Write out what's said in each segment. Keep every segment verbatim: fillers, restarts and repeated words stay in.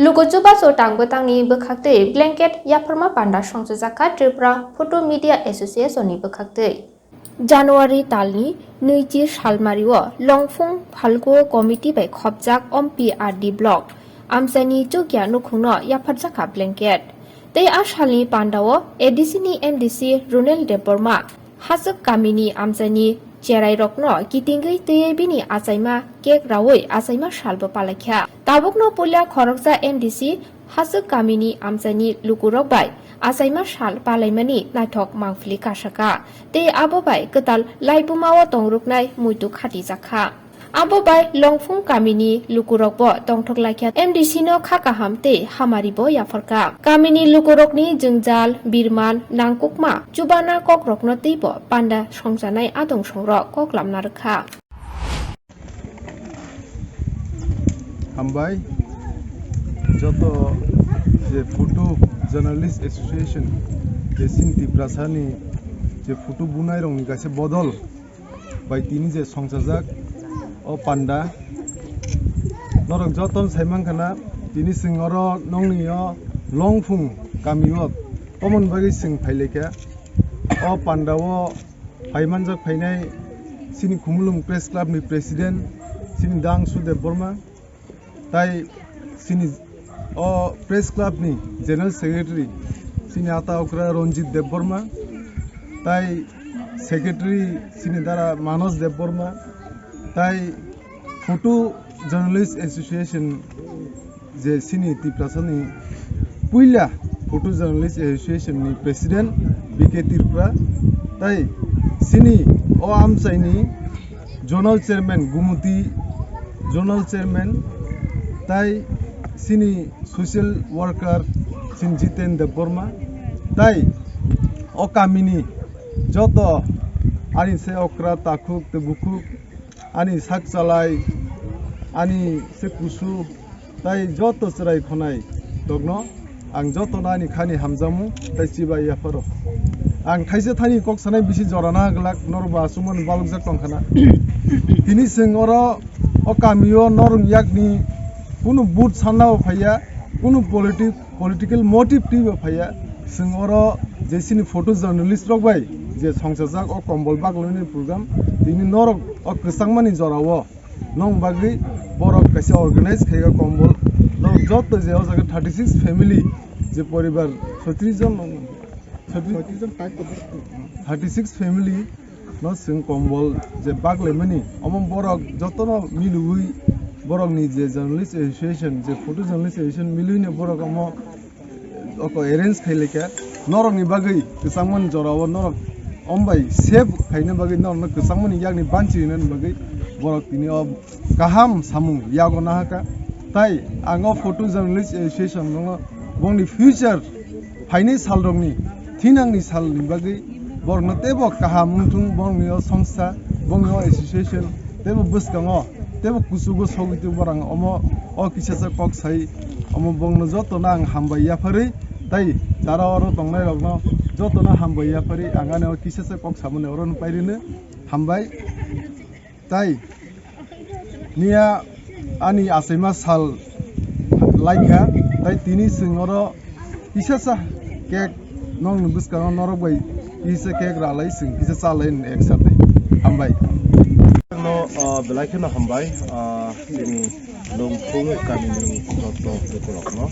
Luku chubachu tang bwtangni bwkhaktwi blanket yapharma panda songchajakha Tripura Photo Media Association ni bwkhaktwi. January talni nwichi salmario Longphung Phalgo Committee bai khopjak om P R D block amchaini chukya nukhungno yapharjakha blanket. Tei a salni pandao A D C ni M D C Runel Debbarma Hachwk kamini amchaini cherairokno kitingwi twiwi bini achaima cake raui achaima salbo palaikha. Tabukno puila khoroksa M D C Hachwk kamini amchaini lukurok bai achaima sal palaimani naithok mangphili kasaka tei abo bai kwtal laibumao tongruknai muitu khatijakha. Abo bai Longphung kamini lukurokbo tongthok laikha, M D C no kha kaham tei hamari bo yapharkha. Kamini lukurokni jwngjal, birman, nangkukma, chubana kokrokno teibo panda songchanai adong songrok kok lamna rwkha. Hambai joto je Photo Journalist Association je chini Tiprasani je photo bunairokni kaisa bodol bai tini je songchajak o panda norok joto sai mankha na tini chwng oro nongni o Longphung kami o tomon bagwi chwng phailaikha o panda o phai manjak phainai chini Khumulwng Press Club ni President chini Dangsu Debbarma tai chini o Press Club ni General Secretary chini ata okra Ranjit Debbarma tai Secretary chini dara Manos Debbarma tai Photo Journalist Association je chini Tiprasani puila Photo Journalist Association ni President B K Tripura tai chini o amchaini Zonal Chairman Gumuti Zonal Chairman tai chini social worker chini Jiten Debbarma tai o kamini joto ani se okra takhuk tei bukhuk ani sak chalai ani se kusu tai joto chwrai khonai tokno ang jotono ani khani hamjakmung tai chibai yapharo. Ang thaisa thani kok sanai bisi jorana glak norok bo aswkmani balokjak tongkhana. Tini chwng oro o kamio norok yakni kunu but sanna bo phaiya, kunu politic political motive twibo phaiya. Chwng oro je chini photo journalist rok bai je songchajak o kombol bagloni program tini norok o kwchangmani jorao nong bagwi borok kaisa organize khaika kombol norok joto je o jaga thirty six family je poribar sotris jon thirty six family no chwng kombol je baglaimani omo borok jotono miliwi borokni je journalist association je photo journalist association miliwino borok omo oko arrange khailika norokni bagwi kwchangmani jorao norok ombai save khaina bagwi norokno kwchangmani yakni banchi rinani bagwi borok tini o kaham samung yago nahaka tai ang o photo journalist association no bongni future phainai salrokni thinangni salni bagwi borokno teibo kaham wngthung, borokni o songsa, borokni o association teibo bwskango teibo kuchugo sogwi tong borok ang omo o kisasa kok sai omo borokno jotono ang hambai yapharwi tai jara oro tongnairokno jotono hambai yapharwi ang ani o kisasa kok samani oro no pairino hambai. Tai niya ani achaima sal laikha tai tini chwng oro kisasa cake nokni bwskango norok bai kisa cake ralai chwng kisa chalai ek sate hambai. No belai kheno hambai chini Longphung kamini joto lukurokno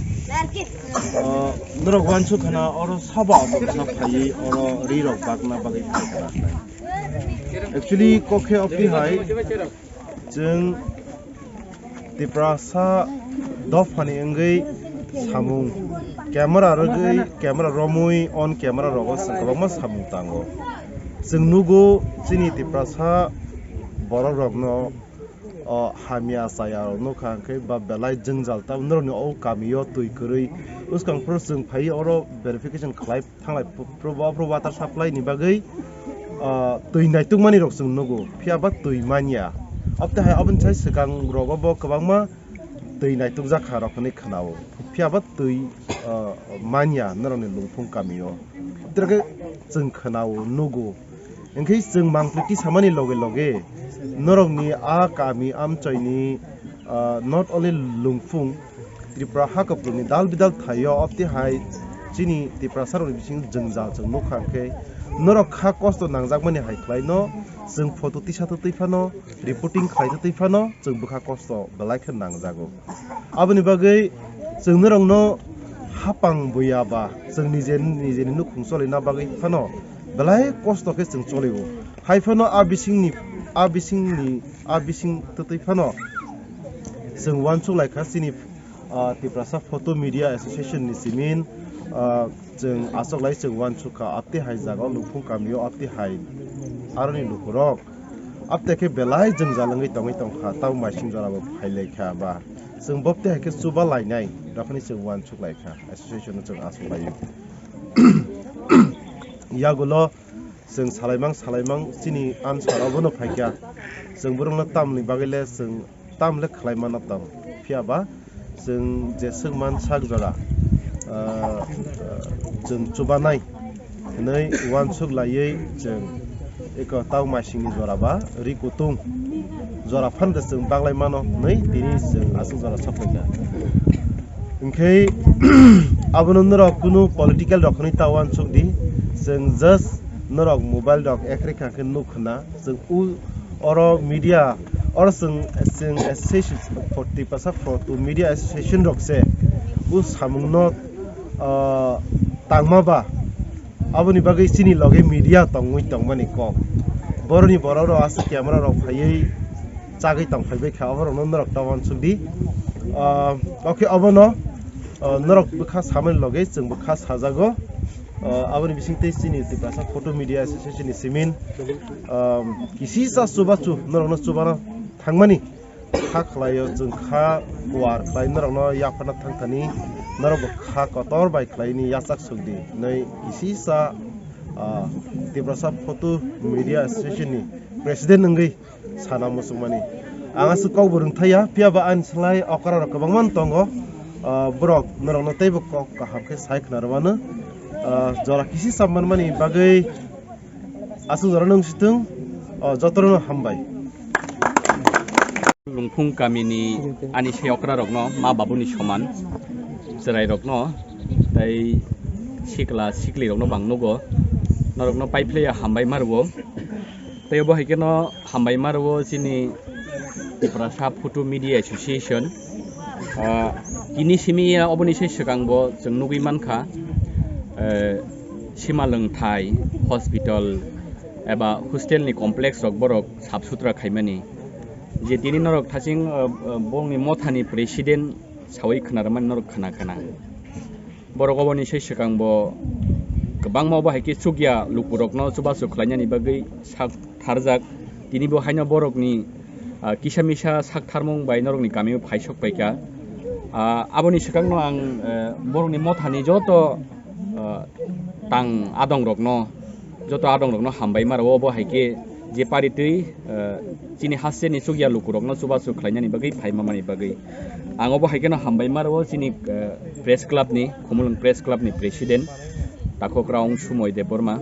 norok uansuk khana oro sabo aboksa phaiwi oro rirok bakna bagwi phaikha. Actually kokhe obtwi hai chwng Tiprasa dophani wngwi samung camera rwgwi camera romwi on camera rogo chwng kwbangma samung tango. Chwng nugo chini Tiprasa borok rokno o hamya chaya rok nukha hwnkhe ba belai jwngjal tamo norokni o kamio twi kwrwi bwskang phuru chwng phaiwi oro verification khlai thanglai phuru bo phuru water supply ni bagwi twi naitukmani rok chwng nugo phiya ba twi manya. Obtwi hai aboni sai swkang rogo bo kwbangma twi naitukjak kha rok hinwi khwnao phiya ba twi manya norokni Longphung kamio. Tei khe chwng khwnao nugo. Hwnkhe chwng mangpili tisamani loge loge norokni a kami amchoini not only Longphung Tripura ha kupuluni dal bidal thaio, opti hai chini Tiprasa rokni bising jwngjal chwng nukha, hwnkhe norok kha kosto nangjakmani hai khlaino, chwng photo tisa twtwi phano, reporting khlai twtwi phano chwng bwkha kosto belai khe nangjago. Aboni bagwi chwng norokno hapang buya ba chwng nije nijeni nukhung cholina bagwi phano belai kosto khe chwng cholio. Hai phano a bisingni, a bisingni, a bising twtwi phano chwng uansuk lai kha chini, ah, Tiprasa Photo Media Association ni simin, ah, chwng achuk lai chwng uansuk kha, apti hai jaga o Lungphung kami o apti hai aroni lukurok apte khe belai jwngjal wngwi tongwi tongkha, tamo maising jora bo phai lai kha ba chwng bopti hai khe chuba lainai, dophani chwng uansuk lai kha, association no chwng achuk lai o. Yagulo chwng salaimang salaimang chini answer obono phaikha. Chwng borokno tamni bagwi le chwng tamle khlai mano tong. Phiya ba chwng jeswk man sak jora, ah, chwng chubanai hwnwi uansuk laiwi chwng eko tau maisingni jora ba ri kutung jora phan de chwng baglai mano hwnwi tini chwng aswk jora sok phaikha. Hinkhe abono norok kunu political rok hwnwi ta uansuk di, chwng just norok mobile rok ekreka khe nuk khna, chwng u oro media, oro chwng, chwng association, Tiprasa Photo Media Association rok se u samungno, ah, tangma ba, aboni bagwi chini loge media tongwi tongmani kok. Boroni borok rok aswk camera rok phaiwi chagwi tong phaibai kha, oborokno norok ta uansuk di. Ah, okay, obono, ah, norok bwkha samani loge chwng bwkha sajago. Ah, aboni bisingtwi chini Tiprasa Photo Media Association ni simin, ah, kisisa chubachu norokno chubana thangmani kha khlaio, chwng kha kuar khlai norokno yaphana thangthani, norok bo kha kotor bai khlaini yachak sukdi hwnwi kisisa, ah, Tiprasa Photo Media Association ni president wngwi sana muchungmani. Ang aswk kok bo rwngthaiya, phiya ba ani slai okra rok kwbangma tongo. Ah, borok norokno teibo kok kaham khe sai khna rwmano. Ah, jora kisisa manmani bagwi aswk jora nung situng, ah, jotono hambai. Lungphung kamini ani sei okra rokno ma babuni soman chwrai rokno tei sikla sikli rokno bang nugo, norokno paiphlaiya hambai ma rwo. Tei obo hai kheno hambai ma rwo chini Tiprasa Photo Media Association. Ah, tini simi ya oboni se swkang bo chwng nugwi mankha, eh, simalwng thai hospital eba hostel ni complex rok borok sap sutra khaimani. Je tini norok thaching, ah, ah, bongni mothani president sawi khna rwmani norok khna khna. Borok oboni sai swkang bo kwbangma obo hai khe chukya lukurokno chubachu khlainani bagwi sak tharjak. Tini bo haino borokni, ah, kisa misa sak tharmung bai norokni kamio phai sok paikha. Ah, aboni swkangno ang, eh, borokni mothani joto, ah, tang adongrokno, joto adongrokno hambai ma rwo obo hai khe je paritwi, eh, chini hasteni chukya lukurokno chubachu khlainani bagwi phaima mani bagwi. Ang obo hai kheno hambai ma rwo chini, eh, press club ni, Khumulwng Press Club ni president Takhuk Raung Sumoi Debbarma.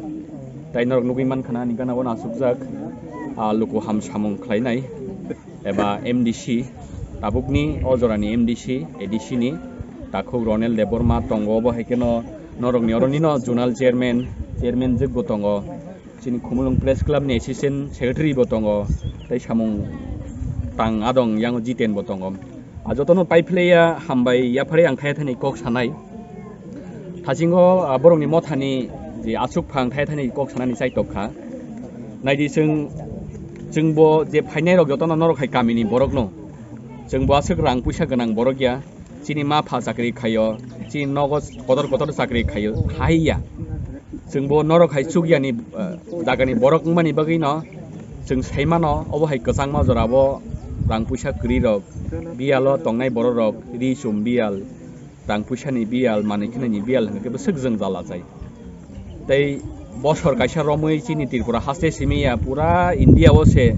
Tai norok nugwi mankha na ani gana o asukjak, ah, luku ham samung khlainai eba M D C, tabukni o jorani M D C, A D C ni Takhuk Ronel Debbarma tongo, obo hai kheno norokni oro nino zonal chairman, chairman jwk bo tongo. Chini Khumulwng Press Club ni assistant secretary bo tongo, tei samung tang adong yang Jiten bo tongo. A jotono paiphlaiya hambai yaphari ang thaya thani kok sanai. Thachingo, ah, borokni mothani je asuk phang thaya thani kok sanani chaitok kha. Naidi chwng, chwng bo je phainai rok jotono norok hai kamini borokno. Chwng bo aswk rang puisa gwnang borok ya. Chini ma pha chakri khaio, chini nogo kotor kotor chakri khaio, haiya. Chwng bo norok hai chukyani, eh, jagani borok wngmani bagwi no chwng sai mano, obo hai kwchangma jora bo rang puisa kwrwi rok, biyalo tongnai borok rok, ri chum biyal, rang puisani biyal, manwi khnani biyal hwnkhe bwswk jwngjal achai. Tei bosor kaisa romwi chini Tripura haste simi ya, pura India o se,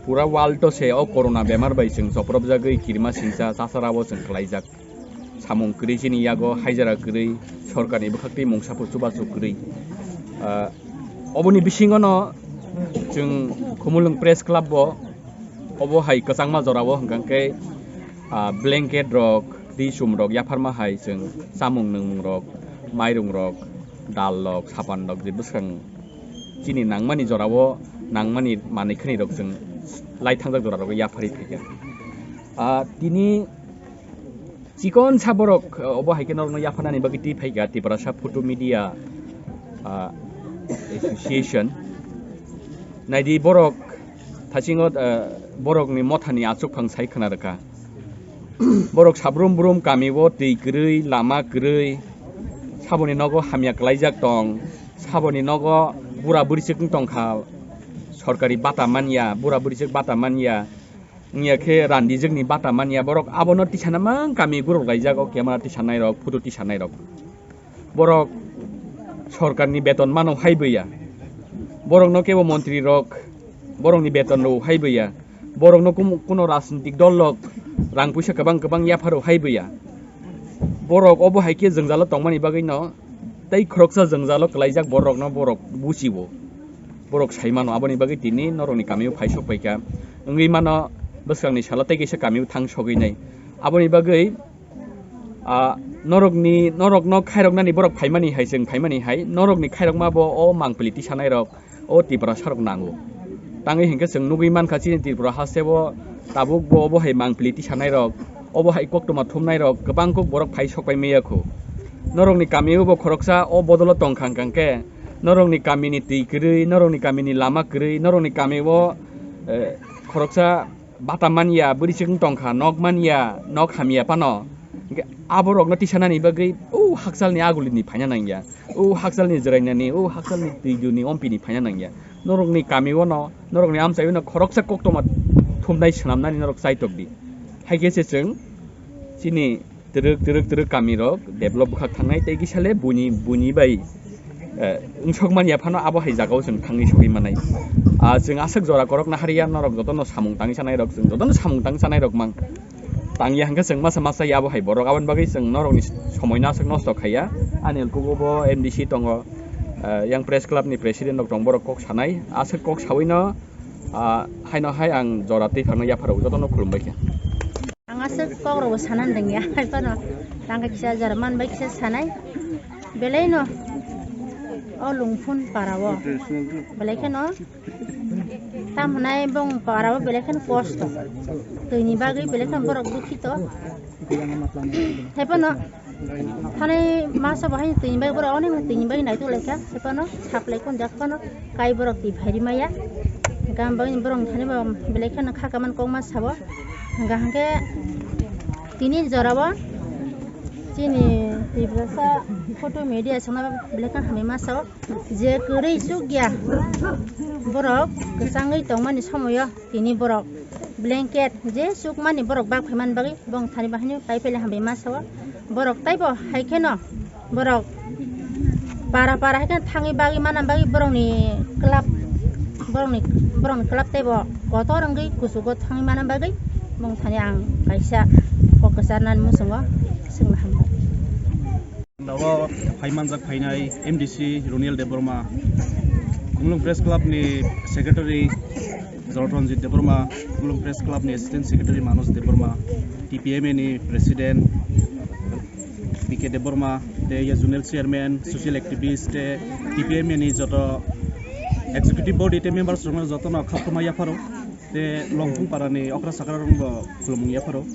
pura world o se o corona bemar bai chwng chopropjagwi kirima singcha chachara o chwng khlaijak. Samung kwrwi chini yago haijra kwrwi, sorkarni bwkhaktwi mungsa pho chubachu kwrwi. Ah, oboni bisingono chwng Khumulwng Press Club bo obo hai kwchangma jorao hwnkha khe, ah, blanket rok, Twi chum rok yapharma hai chwng chamung nwngmung rok, mairung rok, dal rok, sapan rok je bwskang chini nangmani jorao nangmani manwi khani rok chwng lai thangjak jora rogo yapharwi phaikha. Ah, tini chikon sa borok, ah, obo hai khe norokno yapharnani bagwi twi phaikha Tiprasa Photo Media, ah, Association. Naidi borok thasingo, ah, borokni mothani achukphang sai khna rwkha. Borok sabrum brum kamio twi kwrwi, lama kwrwi, saboni nogo hamya kwlaijak tong, saboni nogo bura bwrwi chwk wng tongkha, sorkari bata manya, bura bwrwi chwk bata manya, wngya khe randijwkni bata manya, borok abono tisana mang kami guruk laijak o camera tisanairok, photo tisanairok. Borok sorkarni beton mano hai bwya. Borokno kebo montri rok borokni beton rw hai bwya. Borokno kum-, kuno rajnitik dol rok rang puisa kwbang kwbang yapharo hai bwya. Borok obo hai khe jwngjalo tongmani bagwi no tei khoroksa jwngjalo kwlaijak borokno borok buchibo. Borok sai mano aboni bagwi tini norokni kamio phai sok paikha. Wngwi mano bwskangni salo tei kaisa kamio thang sogwi nai. Aboni bagwi Ah, norokni, norokno khairoknani borok phaimani hai, chwng phaimani hai, norokni khairokma bo o mangpili tisanairok, o Tiprasarok nango. Tangwi hinkhe chwng nugwi mankha chini Tripura hasteo tabuk bo obo hai mangpili tisanairok, obo hai koktwma thumnairok kwbang kuk borok phai sok pai maya kho. Norokni kamio bo khoroksa o bodolo tongkha hwnkha khe, norokni kamini twi kwrwi, norokni kamini lama kwrwi, norokni kamio, eh, khoroksa bata manya, bwrwi chwng tongkha, nok manya, nok hamya phano. Hwnkhe aborokno tisanani bagwi o hakchalni agulini phaina nangya, o hakchalni jwrainani, o hakchalni twiduni ompini phaina nangya. Norokni kamiono, norokni amchaiono khoroksa koktwma thumnai swnamnani norok chaitokdi. Hai khe se chwng chini twrwk, twrwk, twrwk kamirok develop bwkhak thangnai tei kisa le buini, buini bai, eh, wngsok manya phano abo hai jagao chwng thangwi sogwi manai. Ah, chwng aswk jora korokna hariya, norok jotono samung tangwi sanairok, chwng jotono samung tangwi sanairok mang. Tangya hwnkhe chwng masa masa ya abo hai borok, aboni bagwi chwng norokni somoino aswk nosto khaiya. Ani elkugo bo M D C tongo, eh, yang press club ni president rok tong, borok kok sanai. Aswk kok sawino, ah, haino hai ang jora twi phangno yapharo jotono khulumbai khe. Ang aswk kok rokbo sana nangya, hai phano tangka kisa jora man bai kisa sanai. Belai no o Lungphun para o, belai kheno tam hwnai bong para o belai kheno kosto, twi ni bagwi belai kheno borok dukhito. Hai phano thanai masa bo hai twi ni bagwi borok onek twi ni bagwi naitok lai kha, hai phano saplai kon jak phano kai borok twi phairi maya. Gam bagwi borok thani bo belai kheno kha kaman kok ma sabo. Hwnkha hwnkhe tini jorao chini Tiprasa Photo Media songna belai kheno hamya ma sao. Je kwrwi chukya borok kwchangwi tongmani somoio tini borok blanket je chukmani borok bak phaimani bagwi bong thani bo haino pai pele hambai ma sao. Borok taibo hai kheno borok para para hai kheno thangwi bagwi mana bagwi borokni club, borokni, borokni club teibo kotor wngwi kuchugo thangwi mana bagwi bong thani ang kaisa kok kwcharnani muchungo swngna hambai. Dawa phaimanjak phainai M D C Roniel Debbarma, Khumulwng Press Club ni Secretary Joloranjit Debbarma, Khumulwng Press Club ni Assistant Secretary Manoj Debbarma, T P M A ni President B K Debbarma, tei ya Zonal Chairman, Social Activist, tei T P M A ni joto Executive Body tei members rokno jotono khaphurma yapharo, tei Longphung para ni okra sakra rokno bo khulumung yapharo.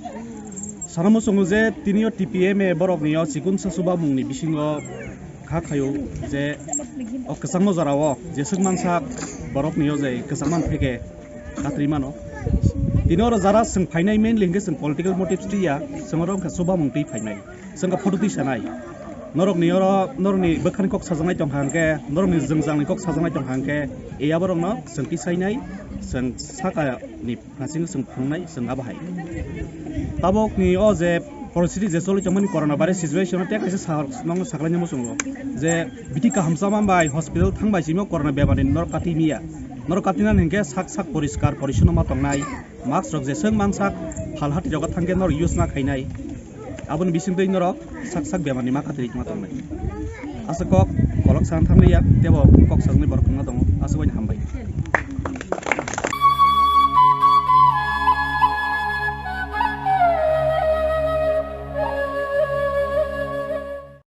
Sana muchungo je tini o T P M A borok ni o chikun sa chuba mung ni bisingo kha khaio je o kwchangma jora o jeswk mansa borok ni o je kwchangma phege katri mano. Tini oro jara chwng phainai mainly hwnkhe chwng political motives twi ya, chwng oro wngkha chuba mung twi phainai, chwng kha photo twi sanai. Norok ni oro norok ni bwkha ni kok sajaknai tongkha hwnkhe, norok ni jwngjal ni kok sajaknai tongkha hwnkhe, e aborok no chwng twi sainai, chwng saka ni Hasing chwng phunuknai chwng abo hai. Tabukni o je poristiti je choli tongmani corona virus situation o tei kaisa sahor nokno saklaina muchungo je biti kaham chama bai hospital thang bai simi o corona bemar ni norok kati miya. Norok katina hinkhe sak sak poriskar porishonno ma tongnai. Mask rok jeswk mansak phal hati rogo thangkhe norok use ma khainai. Aboni bisingtwi norok sak sak bemar ni ma kati ma tongnai. Aswk kok kolok sana thanglia tebo kok sajagni borok wngma tongo. Aswk bai hambai.